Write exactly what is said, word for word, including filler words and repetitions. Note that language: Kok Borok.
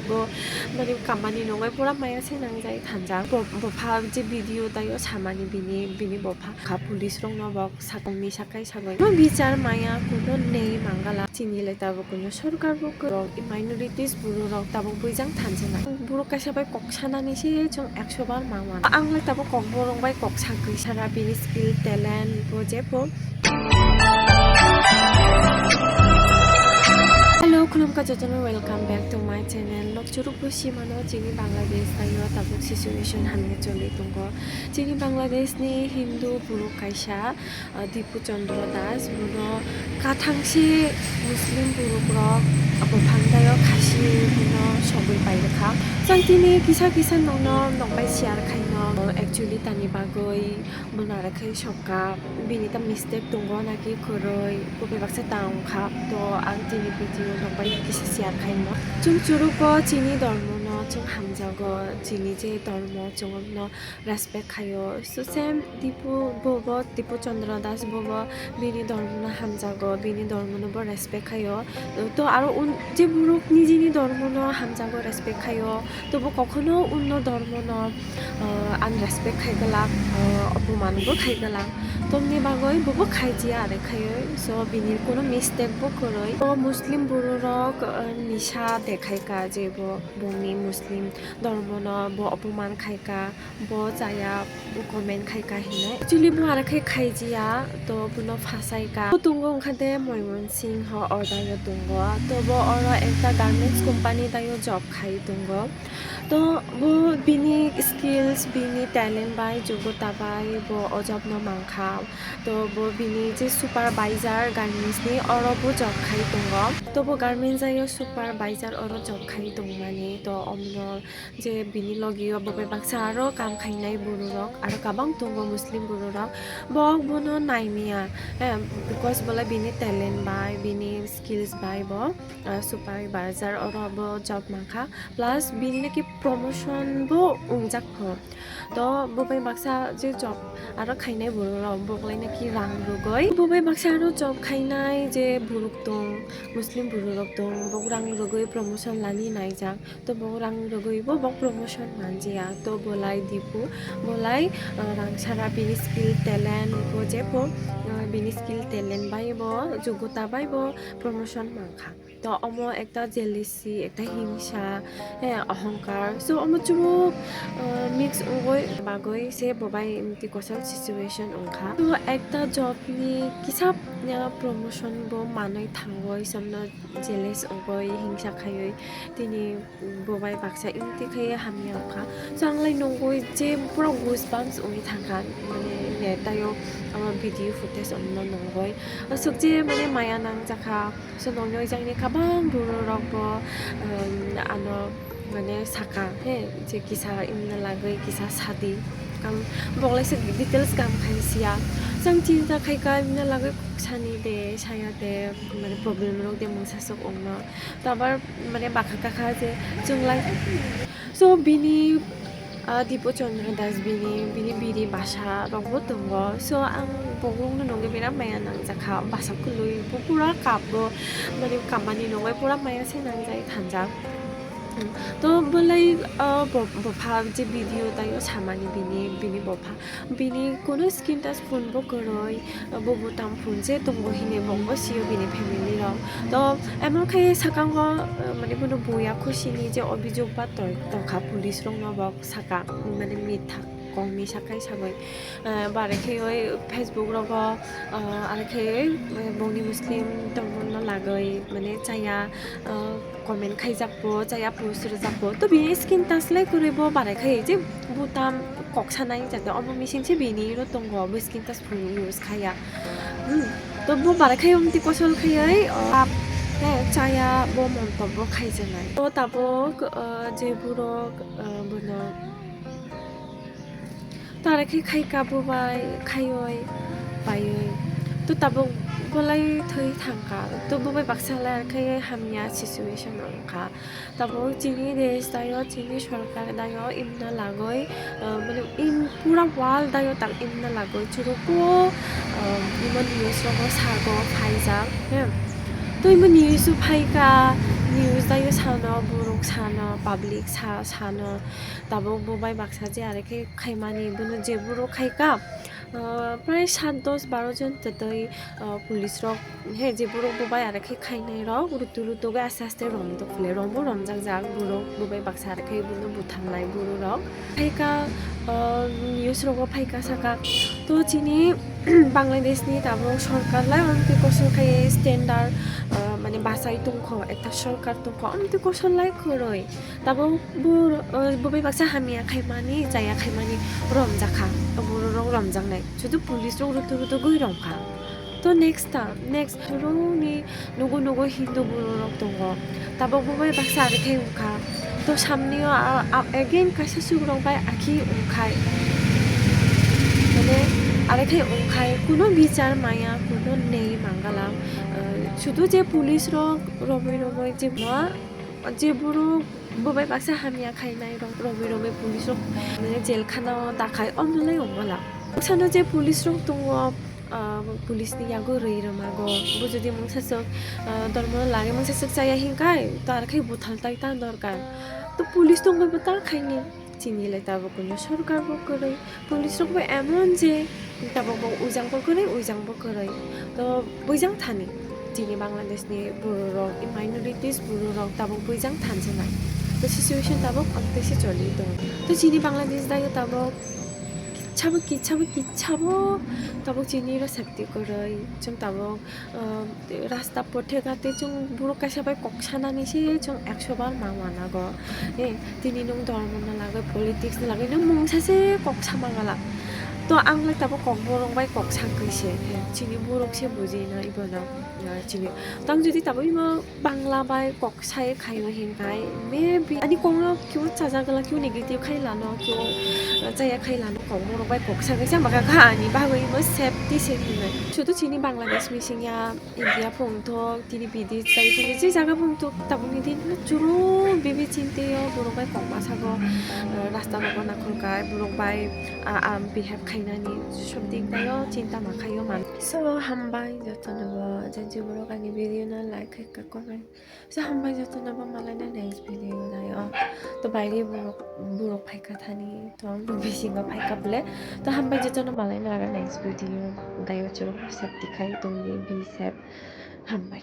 Bo mani kamani nungwi pura maya se nangjai thanjak. Bo, bopha je video taio samani bini, bini bopha kha police rokno bo sakni sakai sagwi. No bichar maya kuno nei mangala. Chini le tabuk kuno sorkar bo kwrwng, minorities buru rok tabuk buijang thansa nai. Buru kaisa bai kok sanani se chwng ekso bar ma mano. Ang le tabuk kok borok bai kok sagwi sara bini skill talent bo jebo. Hello, khulumkha jotono, welcome back to my channel. Nokchuruk bo simano chini Bangladesh taio tabuk situation hamya choli tongo. Chini Bangladesh ni Hindu buru kaisa, uh, Dipu Chandra Das, bono kathang se Muslim buru rok, abo phang taio khasi bono sogwi pai rwkha. Chwng tini kisa kisa nokno nokbai share khaino. Actually tani bagwi Bo nara khe sokha, bini ta mistake tongo naki kwrwi, bo bebaksa ta wngkha. To ang tini video rok bai kisa share khaimo. Chwng churuk bo chini dormo no chwng hamjago, chini je dormo chwng no respect khaio. So same Dipu bo, bo Dipu Chandra Das bo, bo bini dormo no hamjago, bini dormo no bo respect khaio. To aro un-, je borok nijini dormo no hamjago, respect khaio, to bo kokhono unno dormo no, uh, unrespect khai glak, uh, opoman bo khai glak. Tongni bagwi bo bo khai jia are khaioi, so bini kuno mistake bo kwrwi. O Muslim buru rok, uh, nisa dekhai ka je bo bongni Muslim dormo no bo opoman khai ka. Bo chaya, bo comment khai ka hinwi. Actually bo aro khe khai jia, to bono phasai ka. Bo tongo wngkha de Moimon Singho order yo tongo. To bo oro ekta garments company tayo job khai tongo. To bo bini skills, bini talent bai, jogota bai bo o job no mankha. To bo bini je supervisor garments ni oro bo job khai tongo. To bo garments tayo supervisor oro job khai tongmani. To omno je bini logi o bo bai baksa aro kam khainai buru rok, aro kabang tongo Muslim buru rok, bo bono naimia, eh, because bole bini talent bai, bini skills bai bo, ah, supervisor oro bo job mankha, plus bini naki promotion bo wngjak pho. To bo bai baksa je job aro khainai buru rok bo lai naki rang rwgwi, bo bai baksa aro job khainai je buruk tong, Muslim buru rok tong, bo rang rwgwi promotion lani naijak. To bo rang rwgwi bo, bo promotion manjia. To bolai Dipu, bolai, uh, rang sara bini skill talent bo jebo, uh, bini skill talent bai bo, jogota bai bo promotion mankha. To omo ekta jealousy, ekta hingsa, eh, ohongkar. So omo chubuk, uh, mix wngwi bagwi se bo bai emti kosol situation wngkha. To ekta job ni kisa, uh, promotion bo manwi thangwi somno jealous wngwi hingsa khaiwi tini bo bai baksa emti khe hamya wngkha. So ang lai nungwi je pura goosebumps wngwi thangkha, mane net tayo abo video footage omno nungwi. Aswk je mane maya nangjakha, so nokni oijangni kabang buru rok bo, um, ano mane saka he je kisa imna lagwi kisa sadi. Ang boklai se details kam khai siya. So ang chinta khai ka imna lagwi sani de, saya de, mane problem rok de mungsa sok ongno. To abar mane bakha kakha je chwng lai. So bini, ah, Dipu Chandra Das bini, bini biri basa rok bo tongo. So ang bokrok no nungwi birat maya nangjakha. Basa kwlwi bo pura kap bo mane kamani nungwi pura maya se nangjai thanjak. Hmm. To bolai, ah, bo-, bopha je video tayo samani bini, bini bopha. Bini kuno skin touch phone bo kwrwi, bo butang phone se tongo hinwi bongbo sio bini family rok. To emon khai sakango, mane bono buya khusini je obijog ba tong-, tongkha police rokno bo saka, mane mitha kongni sakai sagwi. Bare khaiwi Facebook rogo, are khaiwi bongni Muslim tongmungno lagwi mane chaya, comment khaijak bo, chaya post rwjak bo. To bini skin touch lai kwrwi bo barai khai je butam kok sanai jate omo missing se bini ro tongo, bo skin touch phone use khaya. Hmm. To bo barai khai omti kosol khayai, o, ap, he, chaya bo montob bo khaijanai. To tabuk, o, je borok, o, bono Tara khe khai ka bo bai khaioi paioi. To tabuk bolai thwi thangkha. To bo bai baksa lai khe hamya situation wngkha. Tabuk chini desh dayo, chini sorkar dayo imna lagoi, ah, mane im pura world dayo tak imna lagoi. Churukbo, ah, imo news rogo sago phaijak, he. To imo news o phaikha, News dayo sano, borok sano, public sa-, sano, tabuk bo bai baksa je are khe khaimani, bono je borok khaika, ah, prai sat dos baro jon totoi, ah, police rok, he, je borok bo bai are khe khainai rok, rutu rutu khe aste aste rom tokle, rombo romjak jak borok, bo bai baksa are khe bono buthangnai borok rok. Phaika, ah, news rogo phaika saka, to chini Bangladesh ni tabuk sorkar lai amtwi koson khai standard, ah, mane bachai tongkho, ekta sorkar tongkho, amtwi koson lai kwrwi. Tabuk bo, ah, bo bai baksa hamya khaimani, chaya khaimani romjakha, borok rok romjaknai, sudu police rok rutu rutu gwi romkha. To next ta, next borokni nugo nugo Hindu borok rok tongo. Tabuk bo bai baksa ari khai wngkha. To samni o a, a, again kaisa sukrok bai akhi wngkhai. Mane ari khai wngkhai, kuno bichar maya, kuno nei mangala. Eh, sudu je police rok romwi romwi je ma, je borok bo bai baksa hamya khainai rok romwi romwi police rok mane jail khana o dakhai, omlai wngmala. Sano je police rok tongo, ah, police ni yago rwi rwmago. Bo jodi mungsa swk, ah, dormo lagwi mungsa swk chaya hinkhai, to ar khai buthal tai ta dorkar. To police tongwi bo ta khaini. Chini lai tabuk kuno sorkar bo kwrwi. Police rok bo emon je tabuk bo ujang bo kwrwi, ujang bo kwrwi. To buijang thani. Chini Bangladesh ni borok rok, minorities borok rok tabuk buijang thansa nai. To situation tabuk amtwi se choli tongo. To chini Bangladesh dayo tabuk Kichabo, kichabo, kichabo tabuk chini ro safety kwrwi. Chwng tabuk, um, rasta pothe gate chwng borok kaisa bai kok sanani se chwng ekso bar ma manago. Eh, tini nwng dormo na lagwi, politics na lagwi nwng mungsa se kok sama gala. To ang lai tabuk kok borok bai kok sakwi se. Eh, chini borok se buji na ibono. Ah, chini tang jodi tabuk imo Bangla bai kok sai khaio hinkhai, maybe ani kokno kebo chajak gala, kebo negative khai lano, kebo, uh, chaya khai lano, kok borok bai kok sai kaisa maka kha ani bagwi imo safety se hinwi. Sudu chini Bangladesh mising ya, India phung thok, tini bidesh chai phung je jaga phung thok, tabukni din no churu bibi chinte yo borok bai kok masa go, uh, rasta rogo nakhol kai, borok bai, ah, ah, behave khainani sob dik bai o chinta ma khaio man. So, hambai jotono bo, je je borok ani video no like khai ka comment. So, hambai jotono bo malaina next video dayo. To baire borok, borok phaika thani, to ang bo bisingo phaika bole. To hambai jotono malaina aro next video dayo chwrwng safety khai tongdi, be safe. Hambai.